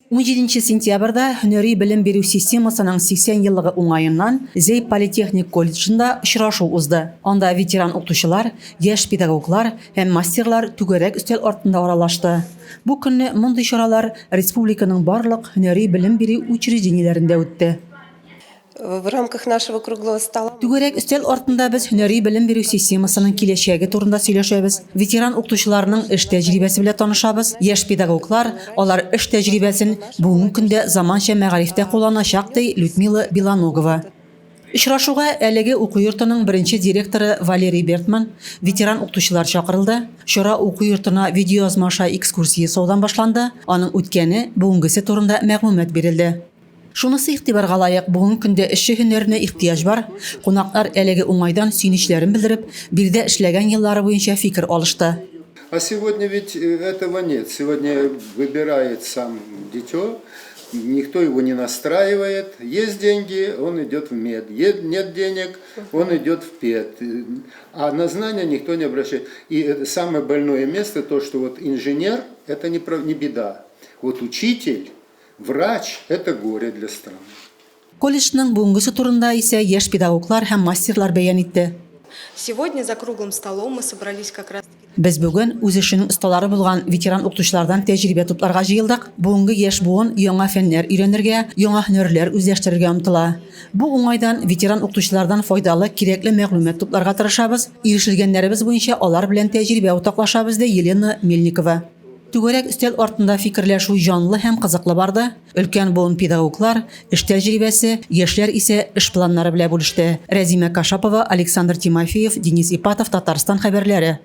17 сентябрьдә һөнәри белем бирү системасының 80 еллыгы уңаеннан Зәй политехник колледжында очрашу узды. Анда ветеран укытучылар, яшь педагоглар һәм мастерлар түгәрәк өстәл артында аралашты. Бу көнне мондый чаралар республиканың барлык һөнәри белем бирү учреждениеләрендә үтте. В рамках нашего круглого стола. Түгәрәк өстәл артында без һөнәри белем бирү системасының киләчәге турында сөйләшәбез, ветеран укытучыларның эш тәҗрибәсе белән танышабыз, яшь педагоглар, алар эш тәҗрибәсен бүгенге көндә заманча мәгарифтә кулланачак, ди Людмила Белоногова. Очрашуга әлеге уку йортының беренче директоры Валерий Бертман, ветеран укытучылар чакырылды. Чара уку йортына видеоязма аша экскурсия ясаудан башланды, аның үткәне, бүгенгесе турында мәгълүмат бирелде. Шунысы игътибарга лаек, бүгенге көндә эшче һөнәренә ихтыяҗ бар. Кунаклар әлеге уңайдан сөенечләрен белдереп, биредә эшләгән еллары буенча фикер алышты. А сегодня ведь этого нет. Сегодня выбирает сам дитё, никто его не настраивает. Есть деньги, он идет в мед. Нет денег, он идет в пед. А на знания никто не обращает. И самое больное место то, что вот инженер – это не беда. Вот учитель Врач, это горе для страны. Колледжның бүгенгесе турында исә яшь педагоглар һәм мастерлар бәян итте. Сегодня за круглым столом мы собрались как раз таки. Без бүген үз эшенең осталары булган ветеран укытучылардан тәҗрибә тупларга җыелдык. Бүгенге яшь буын яңа фәннәр өйрәнергә, яңа һөнәрләр үзләштерергә омтыла. Бу уңайдан ветеран укытучылардан файдалы, кирәкле мәгълүмат тупларга тырышабыз, ирешелгәннәребез буенча алар белән тәҗрибә уртаклашабыз, ди Елена Мельникова. Түгәрәк өстәл артында фикерләшү җанлы һәм кызыклы барды. Өлкән буын педагоглар эш тәҗрибәсе, яшьләр исә эш планнары белән бүлеште. Рәзимә Кашапова, Александр Тимофеев, Денис Ипатов, Татарстан хәбәрләре.